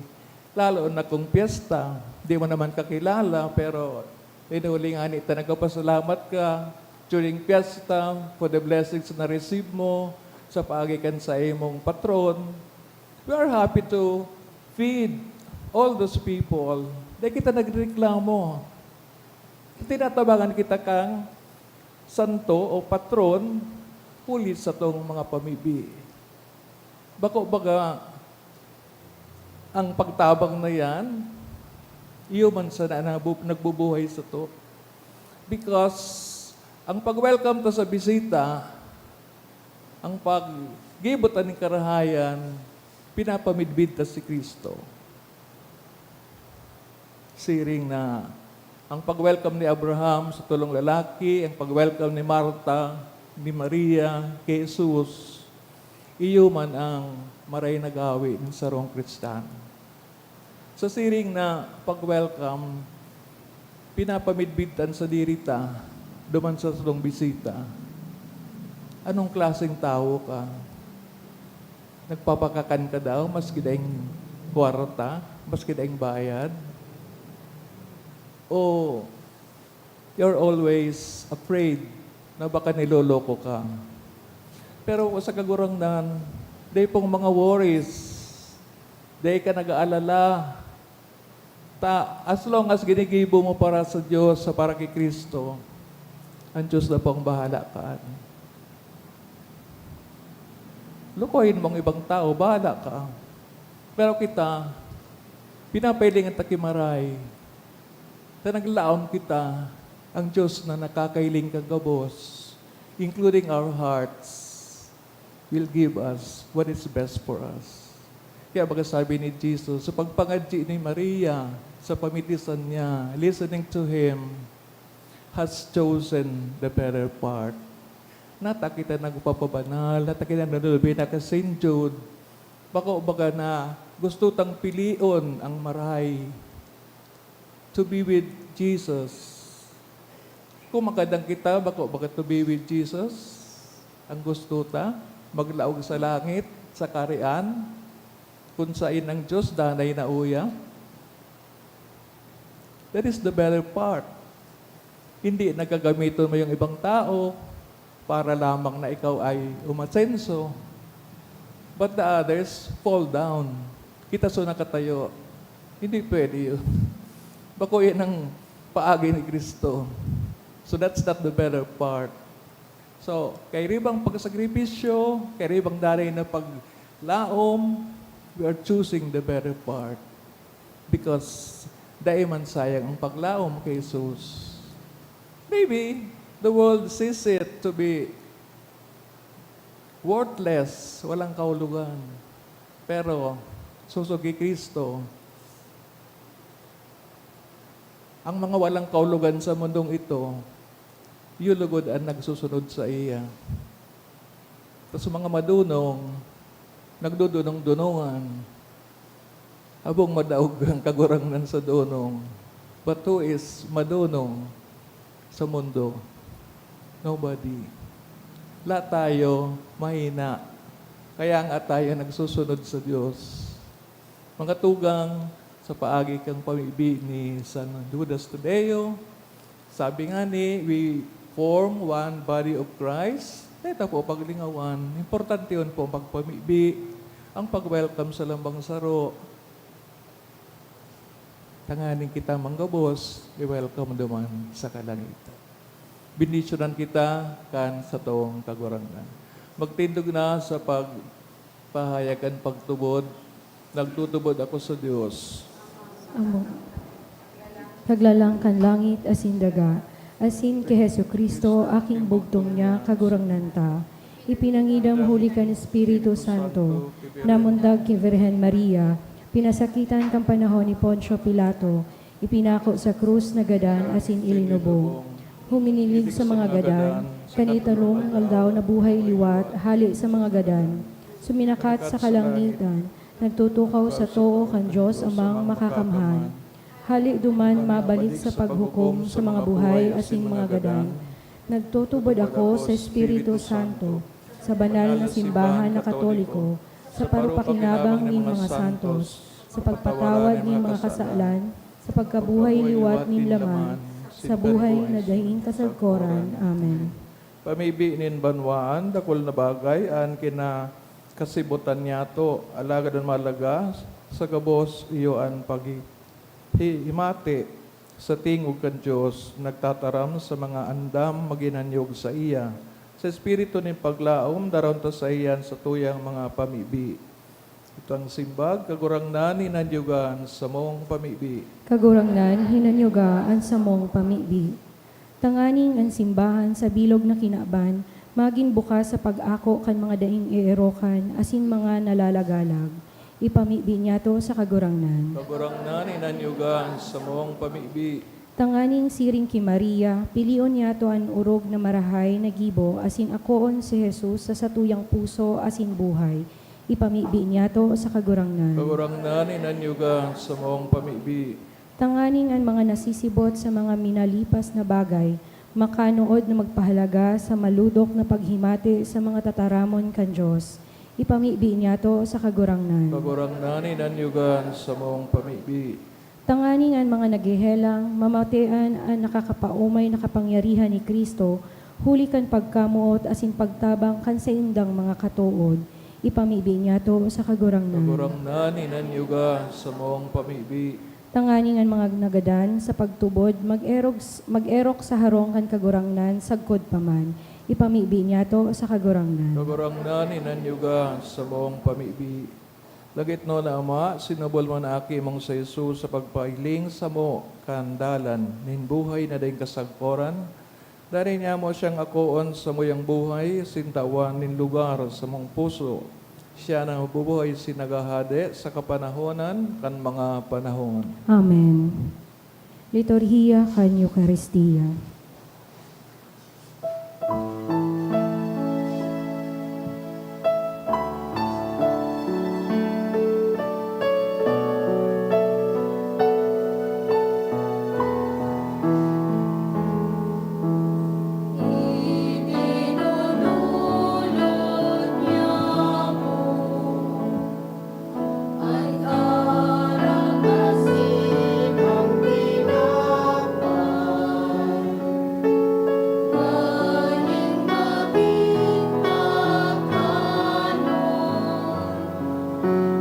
lalo na kung piyesta. Di mo naman kakilala, pero hinuli ngani ta nagpapasalamat ka during piyesta for the blessings na receive mo sa paagi kan sa imong patron. We are happy to feed all those people. Di kita nagreklamo. Tinatabangan kita kang santo o patron, huli satong mga pamibi. Bako baga ang pagtabang na yan, iyo man sana ang nabu-, nagbubuhay sato. Because ang pag-welcome ta sa bisita, ang paggibo ta nin karahayan, pinapamidbid ta si Cristo. Siring na ang pag-welcome ni Abraham sa tolong lalaki, ang pag-welcome ni Marta, ni Maria, kay Jesus, iyo man ang maray na gawe nin sarong Kristiyano. Sa siring na pag-welcome, pinapamidbid ta an sadiri ta duman sa sarong bisita. Anong klaseng tawo ka? Nagpapakakan ka daw, maski daing kwarta, maski daing bayad? O you're always afraid na baka niloloko ka? Pero sa Kagurangnan, dai pong mga worries, dai ka nag-aalala. Ta, as long as ginigibo mo para sa Diyos, sa para ki Cristo, ang Diyos na pong bahala kan. Lokohin mo ang ibang tao, bahala ka. Pero kita, pinapahilingan ta ki maray. Ta naglaom kita, ang Diyos na nakakahiling kan gabos, including our hearts, will give us what is best for us. Kaya baga sabi ni Jesus, sa pagpangadyi ni Maria, sa pamitisan niya, listening to Him, has chosen the better part. Nata kita nagpapabanal, nata kita nagdodobina kan Saint Jude. Bako baga na gusto tang pilion ang maray to be with Jesus. Kung makadang kita, bako baga to be with Jesus. Ang gusto ta, maglaog sa langit, sa karian, kung sain ang Diyos danay na uya. That is the better part. Hindi na gagamiton mo yung ibang tao para lamang na ikaw ay umasenso. But the others fall down. Kita so nakatayo. Hindi pwede yun. Bako yan ang paagi ni Kristo. So that's not the better part. So, kairibang pagsakripisyo, kairibang danay na paglaom, we are choosing the better part. Because dai man sayang ang paglaom kay Jesus. Maybe, the world sees it to be worthless, walang kahulogan. Pero, susugi Kristo, ang mga walang kahulogan sa mundong ito, yun lugod ang nagsusunod sa iya. Tas mga madonong, nagdodonong-donongan. Habong madaog ang Kagurangnan sa donong. But who is madonong sa mundo? Nobody. Lahat tayo mahina. Kaya nga tayo nagsusunod sa Diyos. Mga tugang, sa paagi kan pamibi ni San Judas Tadeo, sabi ngani, "We form one body of Christ." Dai ta po paglingawan. Importante yun po ang pagpamibi, ang pag-welcome sa lambang saro. Tanganing kita manggabos, i-welcome duman sa kalangitan. Bendisyonan kita kan satong Kagurangnan. Magtindog na sa pagpahayag kan pagtubod. Nagtutubod ako sa Dios. Amo. Kaglalang kan langit asin daga, asin ki Jesu-Cristo, aking bugtong niya, Kagurangnan ta. Ipinangidam huli kan Espiritu Santo, namundag ki Virgen Maria, pinasakitan kan panahon ni Poncio Pilato, ipinako sa krus, nagadan asin ilinubong. Huminilig sa mga gadan, kan ikalong aldaw nabuhay liwat hale sa mga gadan. Suminakat sa kalangitan, nagtutukaw sa too kan Dios Amang Makakamhan. Hale duman mabalik sa paghukom sa mga buhay asin mga gadan. Nagtutubod ako sa Espiritu Santo, sa banal na simbahan na Katoliko, sa parupakinabang nin mga santos, sa pagpatawad nin mga kasalan, sa pagkabuhay liwat nin laman, sa buhay na daing kasagkoran. Amen. Pamibi nin banwaan, dakul na bagay an kinakasibutan niyato, alagad an mahalaga, sa gabos iyo an paghi-, hi-, himati sa tingog kan Dios, nagtataram sa mga andam maginanyog saiya. Sa espiritu nin paglaom, daraon ta saiya an satuyang mga pamibi. Ito ang simbag, Kagurangnan, hinanyuga an samong pamibi. Kagurangnan, hinanyuga an samong pamibi. Tanganing an simbahan sa bilog na kinaban magin bukas sa pag-ako kan mga daing eerokan asin mga nalalagalag. Ipamibi niyato sa Kagurangnan. Kagurangnan, hinanyuga an samong pamibi. Tanganing siring ki Maria, pilion niyato an orog na marahay na gibo asin akoon si Jesus sa satuyang puso asin buhay. Ipamibi niyato sa Kagurangnan. Kagurangnan, hinanyuga an samong pamibi. Tanganing an mga nasisibot sa mga minalipas na bagay makanood na magpahalaga sa maludok na paghimati sa mga tataramon kan Dios. Ipamibi niyato sa Kagurangnan. Kagurangnan, hinanyuga an samong pamibi. Tanganing an mga naghehelang mamatean an nakakapaomay na kapangyarihan ni Cristo, huli kan pagkamoot asin pagtabang kan saindang mga katood. Ipamibi niyato sa Kagurangnan. Kagurangnan, hinanyuga an samong pamibi. Tanganing an mga nagadan sa pagtubod mag-erog, mag-erok sa harong kan Kagurangnan sagkod pa man. Ipamibi niyato sa Kagurangnan. Kagurangnan, hinanyuga an samong pamibi. Lagitnon na Ama, sinubol mo an Aki mong si Jesus sa pagpahiling samo kan dalan nin buhay na daing kasagkoran. Danay niamo siyang akoon sa samuyang buhay, asin tawan nin lugar sa samong puso. Siya na magbubuhay asin naghahade sa kapanahonan kan mga panahon. Amen. Liturhiya kan Eukaristia.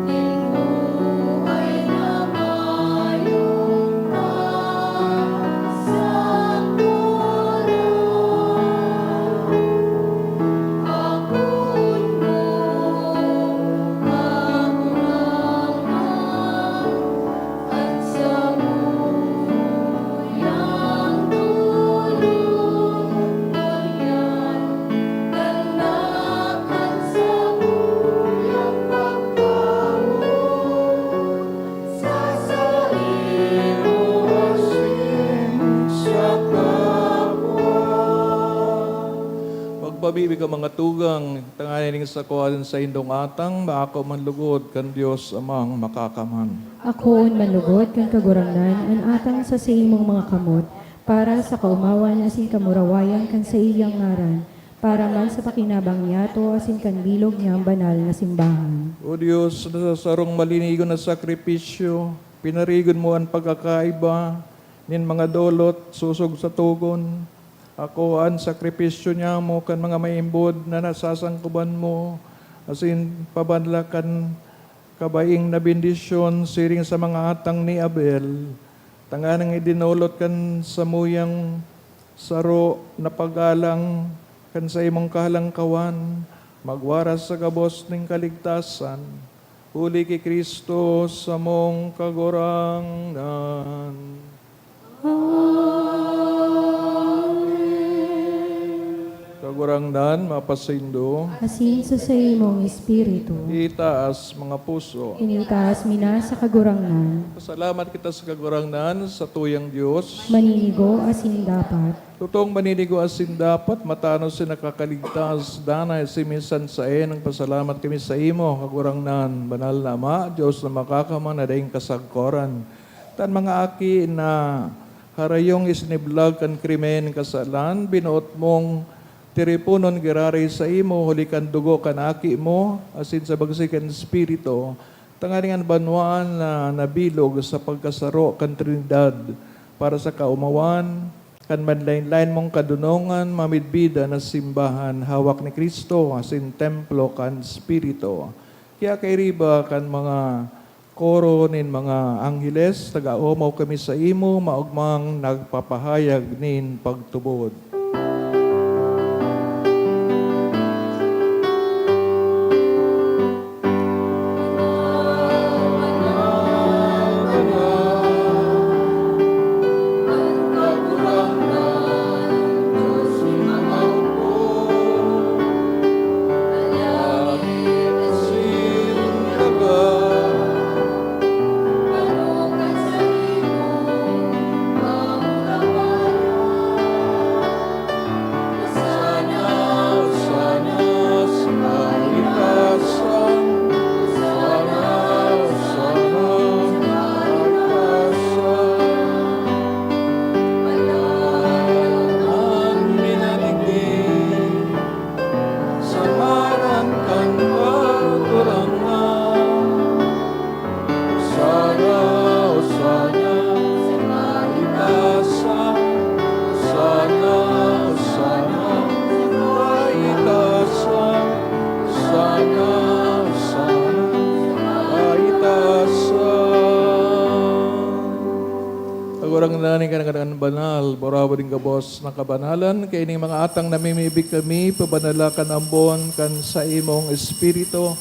Ning buhay na mayong kasagkoran, akoon mo, Kagurangnan, an samuyang tulong ngunyan, tanda kan samuyang pagkamoot sa saimo asin sa kapwa. Magpabibi ka, mga tugang, tanganing ning sakwa nin saindong atang maako man lugod kan Dios Amang Makakaman. Akoon man lugod kan Kagurangnan an atang sa saimong mga kamot, para sa kaomawan asin kamurawayan kan saiyang ngaran, para man sa pakinabang niyato asin kan bilog niyang banal na simbahan. O Dios, na sa sarong malinigon na sakripisyo, pinarigon mo an pagkakaiba nin mga dolot sosog sa togon. Akoa an sakripisyo nyamo kan mga maimbod na nasasangkoban mo, asin pabanla kan kabaing na bendisyon siring sa mga atang ni Abel, tanganing idinolot kan samuyang saro na paggalang kan saimong kahalangkawan, magwaras sa gabos nin kaligtasan. Huli ki Cristo samong Kagurangnan. Amen. Kagurangnan, mapasaindo. Asin sa saimong espiritu. Itaas mga puso. Initaas mi na sa Kagurangnan. Pasalamat kita sa Kagurangnan sa tuyang Dios. Maninigo asin dapat. Totoong maninigo asin dapat, matanos asin nakakaligtas, danay asin minsan saen nagpasalamat kami saimo, Kagurangnan, banal na Ama, Dios na makakaman na daing kasagkoran. Ta an mga aki na harayong isiniblag kan krimen kasalan, binoot mong tiriponon giraray saimo huli kan dugo kan Aki mo asin sa bagsik kan Espiritu, tanganing an banwaan na nabilog sa pagkasaro kan Trinidad para sa kaomawan kan manlaen-laen mong kadonongan, mamidbid an simbahan, hawak ni Cristo, asin templo kan Espiritu. Kaya kairiba kan mga koro nin mga angheles, nag-aomaw kami saimo, maogmang nagpapahayag nin pagtubod. Sa ngaran kan Kagurangnan. Sana, sana, sa kaitaasan. Sana, sana, sa kaitaasan. Sana, sana, sa kaitaasan. Kagurangnan, ning kanaganakan banal, burawa nin gabos na kabanalan, kaining mga atang namimibi kami, pabanala kan ambon kan saimong Espiritu,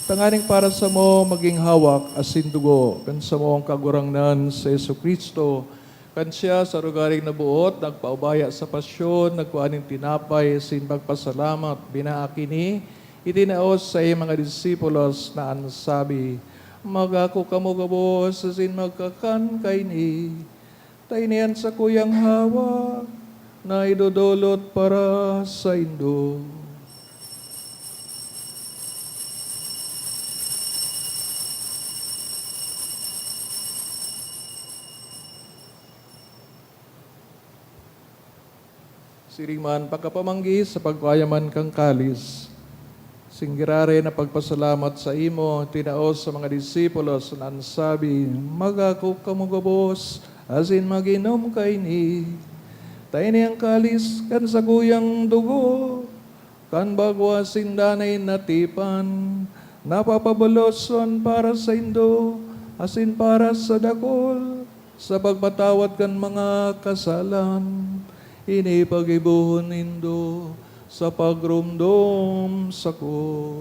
tanganing para samo magin hawak asin dugo kan samong Kagurangnan si Jesu-Cristo. Kan siya, sa arogaring naboot, nagpaubaya sa pasyon, nagkua nin tinapay asin magpasalamat, binaak ini, itinao sa saiyang mga disipulos na an sabi, "Magako kamo gabos asin magkakan kaini. Ta ini an sakuyang hawak na idodolot para saindo." Siring man, pagkapamanggi, sa pagkua niya man kan kalis, singgiraray na pagpasalamat saimo, tinao sa mga disipulos na an sabi, "Magako kamo gabos, asin mag-inom kaini. Ta ini an kalis kan sakuyang dugo kan bagwa asin danay na tipan, Napapabaloson para saindo asin para sa dakul, sa pagpatawad kan mga kasalan. Ini paggibohon nindo sa pagromdom sako.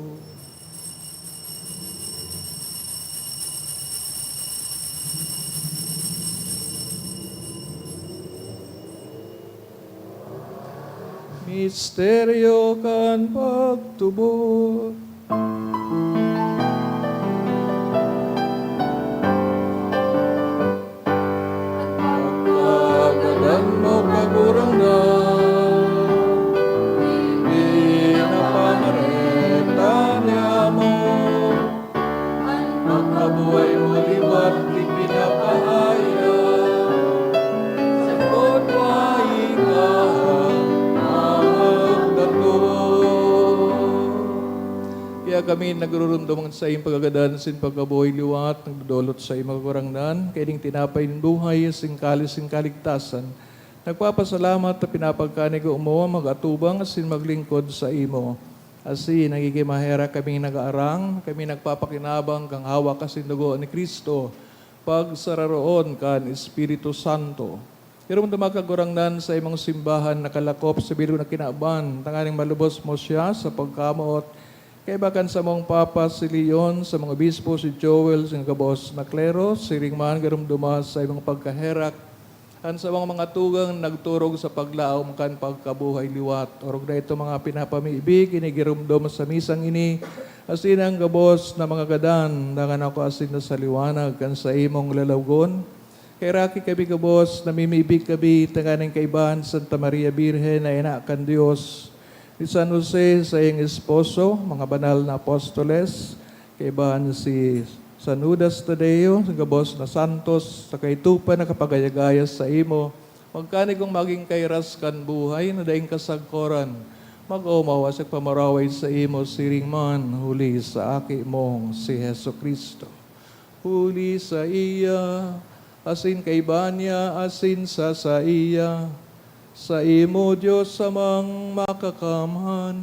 Misteryo kan pagtubod. Pagkagadan mo, Kagurangnan, ipinapamareta niamo. An pagkabuhay mo liwat ipinapahayag, sagkod mo ika ang magdato. Kaya kami nagrurumdom sa iyong pagkagadan sin pagkabuhay liwat, nagdodolot sa iyong mga kagurangnan, kaining tinapay nin buhay, sing kalis nin kaligtasan. Nagpapasalamat ta pinapagkanigo mo mag-atubang asin maglingkod sa imo. Asin nagigin maherak kaming nag-aarang, kami nagpapakinabang kan hawak asin dugo ni Cristo, pagsararoon kan Espiritu Santo. Irumduma, Kagurangnan, sa imong simbahan nakalakop sa bilog na kinaban, tanganing malubos mo siya sa pagkamoot, kaiba kan samong Papa si Leon, samong Obispo si Joel, sa gabos na klero, siring man girumduma sa imong pagkaherak, an samong mga tugang nagturog sa paglaom kan pagkabuhay liwat. Orog na ito mga pinapamibi, kinigiromdom sa misang ini, asin an gabos na mga gadan, dangan ako asin na sa liwanag kan sa imong lalawgon. Kaheraki kami gabos, namimibi kami tanganing kaibahan Santa Maria Birhen na ina kan Dios, ni San Jose, saiyang esposo, mga banal na apostoles, kaibahan si San Judas Tadeo, sa gabos na santos, saka ito pa nakapagayagaya sa imo, magkanigong magin kairas kan buhay na daing kasagkoran, mag-omaw asin pamaraway sa imo siring man, huli sa Aki mong si Jesu-Cristo. Huli saiya, asin kaiba niya, asin sa saiya, saimo, Dios Amang Makakamhan,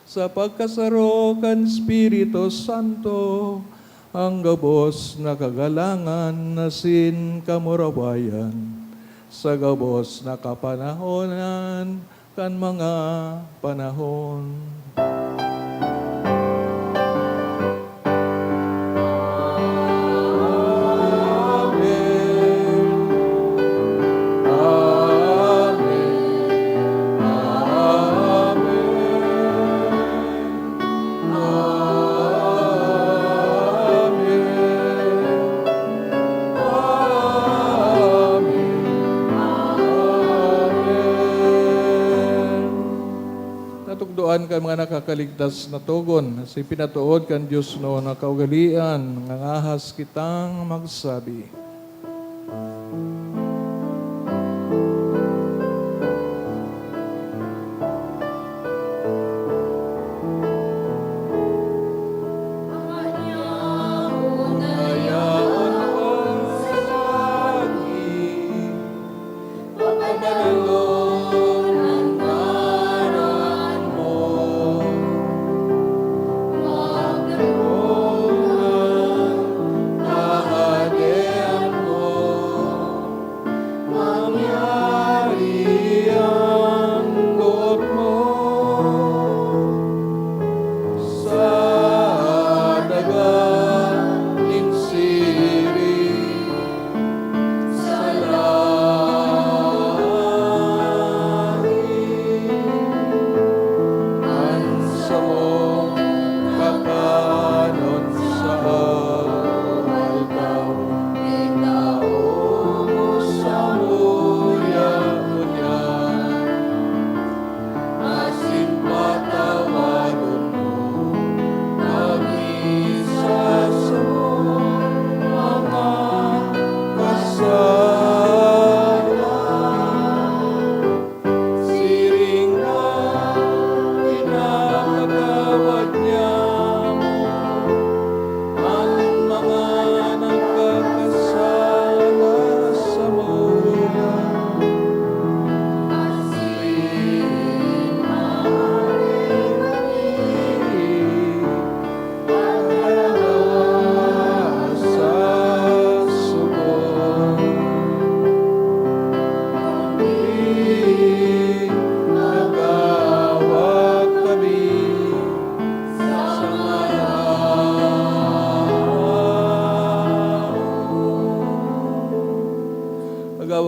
sa pagkasaro kan Espiritu Santo, ang gabos na kagalangan asin kamurawayan, sa gabos na kapanahonan, kan mga panahon. Amen. Amen. Amen. Amen. Amen. Natugdoan kan mga nakakaligtas na togon, si pinatood kan Dios no na kaugalian, ngangahas kitang magsabi.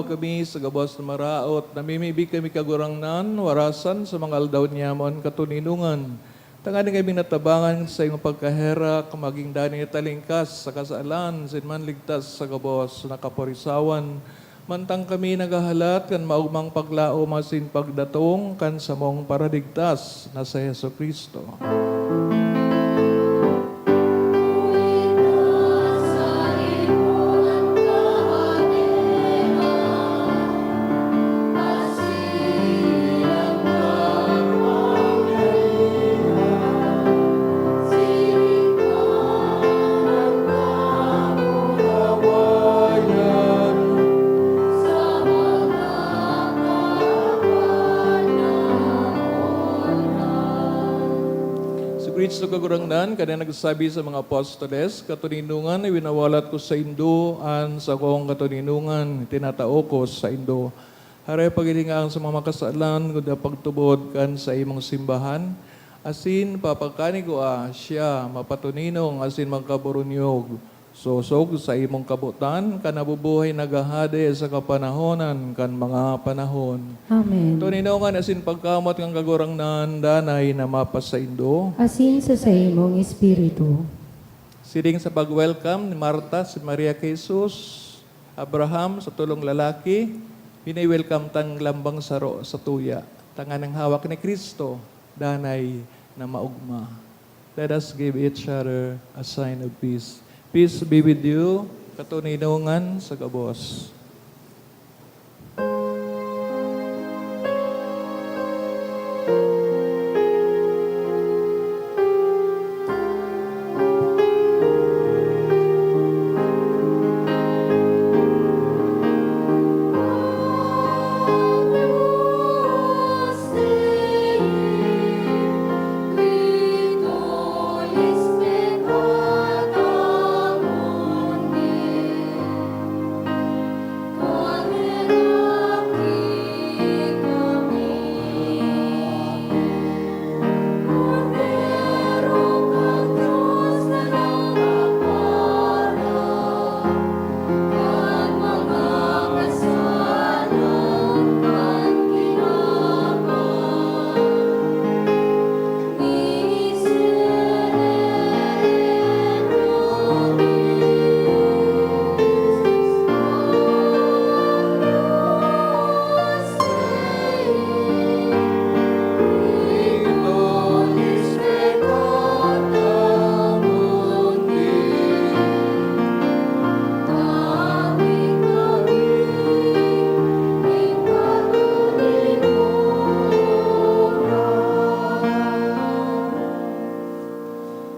Kami sa gabos na maraot, namimibi kami, Kagurangnan, warasan sa mga aldaw niyamon katoninongan. Tanganing kami natabangan sa imong pagkaherak, magin danay talingkas sa kasalan, asin manligtas sa gabos na kaporisawan. Mantang kami naghahalat kan maogmang paglaom asin pagdatong kan samong Paraligtas na si Jesu-Cristo. Si Cristo Kagurangnan, kaya nagsabi sa mga apostoles, "Katoninongan, iwinawalat ko saindo an sakong katoninongan, tinatao ko saindo." Haray paghilinga sa mga makasalan, kundi pagtubod kan saimong simbahan, asin papagkanigwa siya mapatoninong asin magkaburunyog, sosog sa imong kabotan, kan nabubuhay naghahade sa kapanahonan kan mga panahon. Amen. Toninongan asin pagkamoot kan Kagurangnan, danay na mapasaindo. Asin sa saimong espiritu. Siring sa pag-welcome ni Marta si Maria kay Jesus, Abraham sa tolong lalaki, ini-welcome tang lambang saro sa tuya, tanganing hawak ni Cristo, danay na maogma. Let us give each other a sign of peace. Peace be with you, katoninongan sa gabos.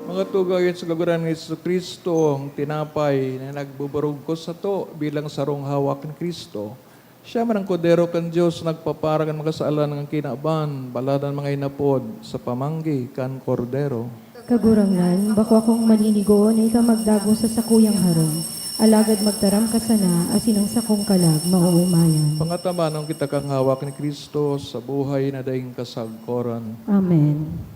Mga tugang sa Kagurangnan ni Jesu-Cristo, ang tinapay na nagbuburugkos sato bilang sarong hawak ni Cristo, siya man an Kordero kan Dios, nagpapara kan mga kasalan kan kinaban, baladan mga inapod sa pamanggi kan Kordero. Kagurangnan, bako akong malinigo na ika magdagos sa sakuyang harong, alagad magtaram ka sana, asin ang sakong kalag maoomayan. Pangatamanon kita kan hawak ni Cristo sa buhay na daing kasagkoran. Amen.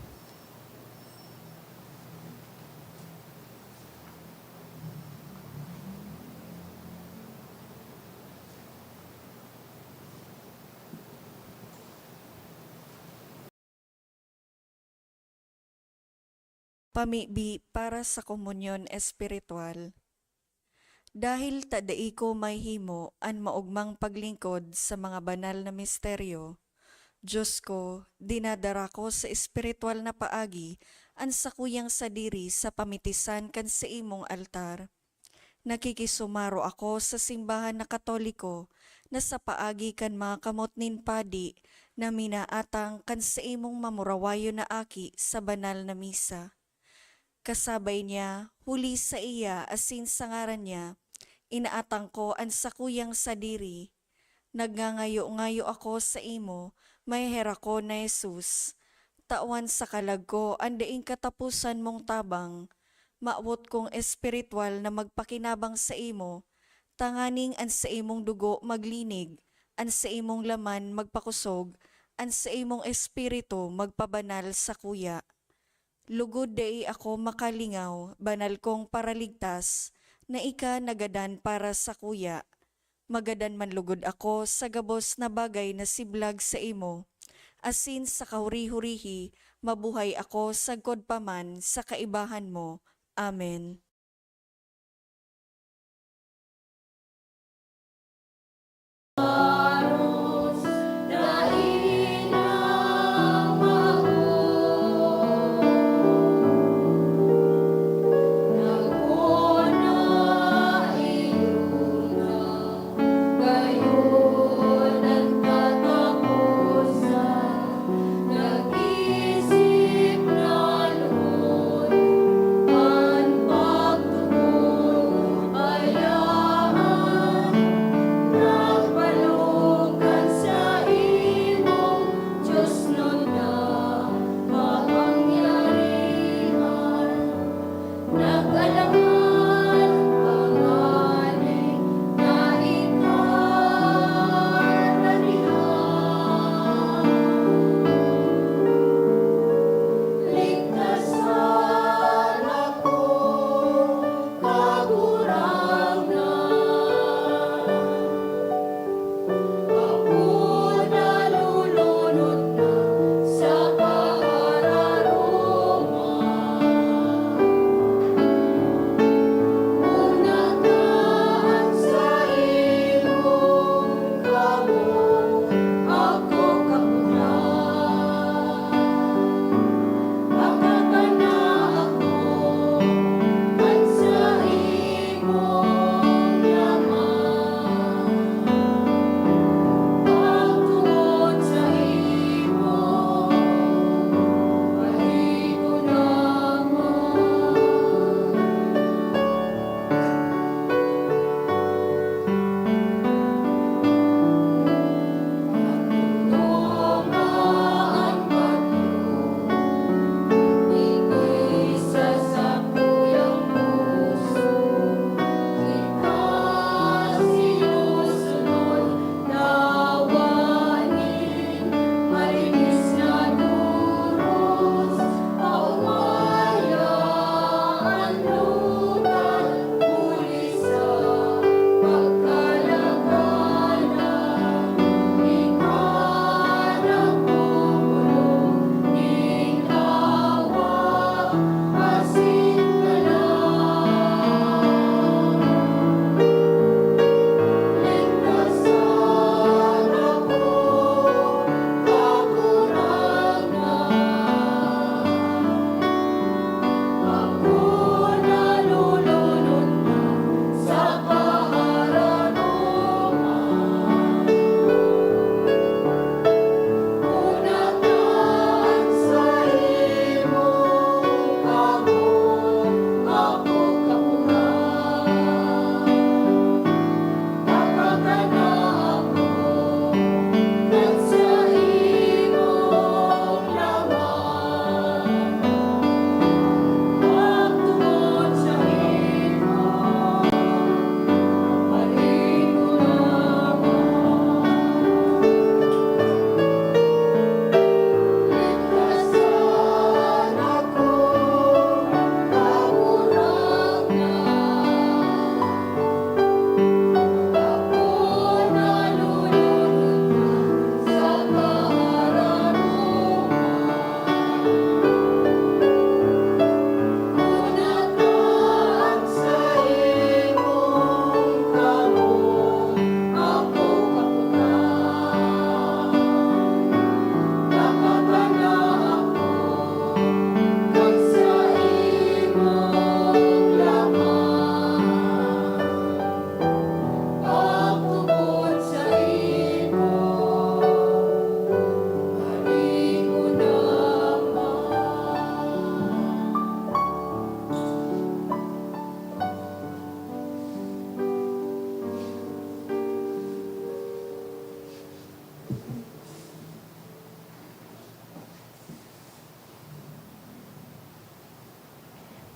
Pamibi para sa komunyon espiritual. Dahil ta dai ko mahihimo an maogmang paglingkod sa mga banal na misteryo, Dios ko, dinadara ko sa espiritual na paagi an sakuyang sadiri sa pamitisan kan saimong altar. Nakikisumaro ako sa simbahan na Katoliko na sa paagi kan mga kamot nin padi na minaatang kan saimong mamurawayon na aki sa banal na misa. Kasabay niya, huli saiya asin sa ngaran niya, inaatang ko an sakuyang sadiri. Nagngangayo-ngayo ako saimo, maheherakon na Jesus. Tawan sa kalag ko an daing kataposan mong tabang. Mawot kong espiritual na magpakinabang saimo, tanganing an saimong dugo maglinig, an saimong laman magpakosog, an saimong espiritu magpabanal sakuya. Lugod dai ako makalingaw, banal kong Paraligtas, na ika nagadan para sakuya. Magadan man lugod ako sa gabos na bagay na siblag saimo, asin sa kahuri-hurihi mabuhay ako sagkod pa man sa kaibahan mo. Amen.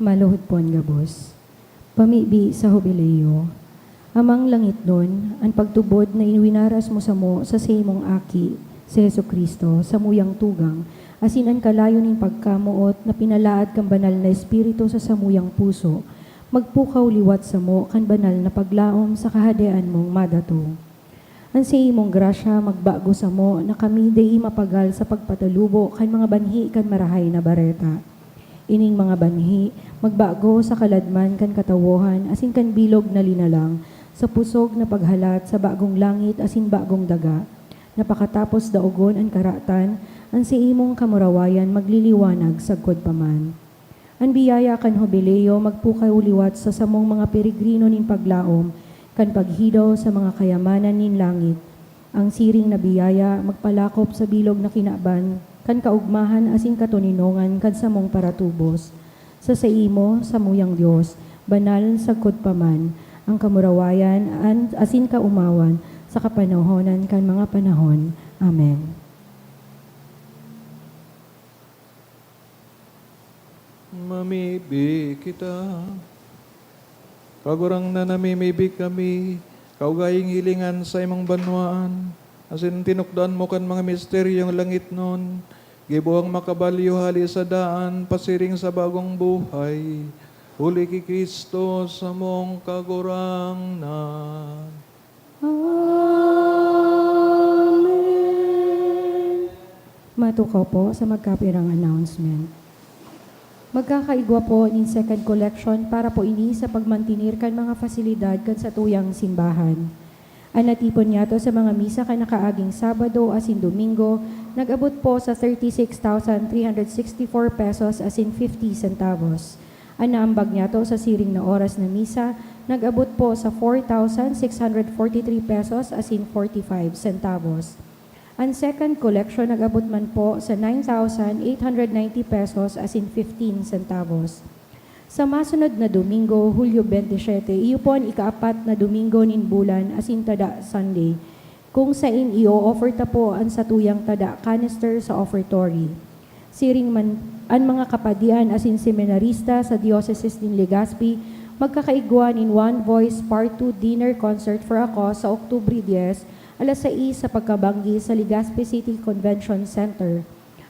Maluhod po an gabos. Pamibi sa Hubileo. Amang langitnon, an pagtubod na iwinaras mo samo sa saimong Aki, si Jesu-Cristo, samuyang tugang, asin an kalayo nin pagkamoot na pinalaad kan Banal na Espiritu sa samuyang puso, Magpukaw liwat samo kan banal na paglaom sa Kahadean mong madatong. An saimong grasya magbago samo na kami dai mapagal sa pagpatalubo kan mga banhi kan Marahay na Bareta. Ining mga banhi magbago sa kaladman kan katawohan asin kan bilog na linalang sa pusog na paghalat sa bagong langit asin bagong daga, na pakatapos daogon an karatan, an saimong kamurawayan magliliwanag sagkod pa man. An biyaya kan Hubileo magpukaw liwat sa samong mga peregrino nin paglaom kan paghidaw sa mga kayamanan nin langit. Ang siring na biyaya magpalakop sa bilog na kinaban kan kaogmahan asin katoninongan kan samong paratubos. Sa saimo, samuyang Dios, banal sagkod pa man, ang kamurawayan an, asin kaomawan sa kapanahonan kan mga panahon. Amen. Mamibi kita. Kagurangnan, namimibi kami, kaugayong hilingan sa imong banwaan, asin tinukdoan mo kan mga misteryong langitnon, gibohang makabalyo hali sa daan pasiring sa bagong buhay, huli ki Cristo samong Kagurangnan. Amen. Matukaw po sa magkapirang announcement. Magkakaigwa po nin second collection para po ini sa pagmantenir kan mga pasilidad kan satuyang simbahan. An natipon niyato sa mga misa kan nakaaging Sabado asin Domingo nag-abot po sa thirty-six thousand three hundred sixty-four pesos asin fifty centavos. An naambag niyato sa siring na oras na misa nag-abot po sa four thousand six hundred forty-three pesos asin forty-five centavos. An second collection nag-abot man po sa nine thousand eight hundred ninety pesos asin fifteen centavos. Sa masunod na Domingo, Hulyo twenty-seven, iyo po an ikaapat na Domingo nin bulan asin Tada Sunday, kung sain i-o-offer ta po an satuyang tada canister sa offertory. Siring man, an mga kapadian asin seminarista sa Diocese nin Legazpi magkakaigwa nin One Voice Part two Dinner Concert for a Cause sa Oktubre dyes, alas sais sa pagkabanggi sa Legazpi City Convention Center.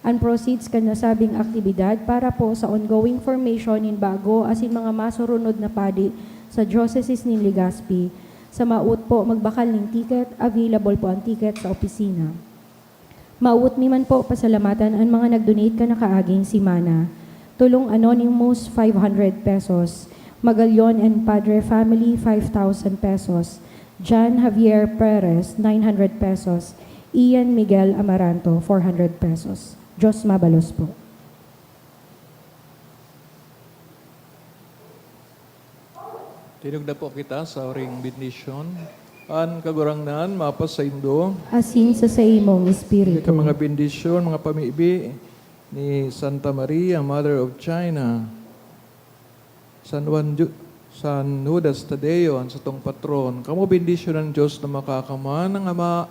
An proceeds kan nasabing aktibidad para po sa ongoing formation nin bago asin mga masurunod na padi sa Diocese nin Legazpi. Sa maot po magbakal nin ticket, available po an ticket sa opisina. Maot mi man po pasalamatan an mga nag-donate kan nakaaging semana. Tulong Anonymous, five hundred pesos. Magallon and Padre family, five thousand pesos. John Javier Perez, nine hundred pesos. Ian Miguel Amaranto, four hundred pesos. Diyos mabalos po. Tinugda po kita sa oring bendisyon. An Kagurangnan mapasaindo. Asin sa saimong espiritu. Ika mga bendisyon, mga pamibi ni Santa Maria, Mother of China, San Juan Ju-, San Judas Tadeo, an satong patron. Kamo bendisyon ng Diyos na makakaman, ang Ama,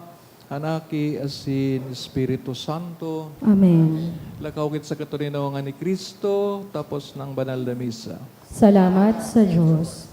an Aki, asin Espiritu Santo. Amen. Lakaw kita sa katoninongan ni Cristo, tapos ng banal na misa. Salamat sa Diyos.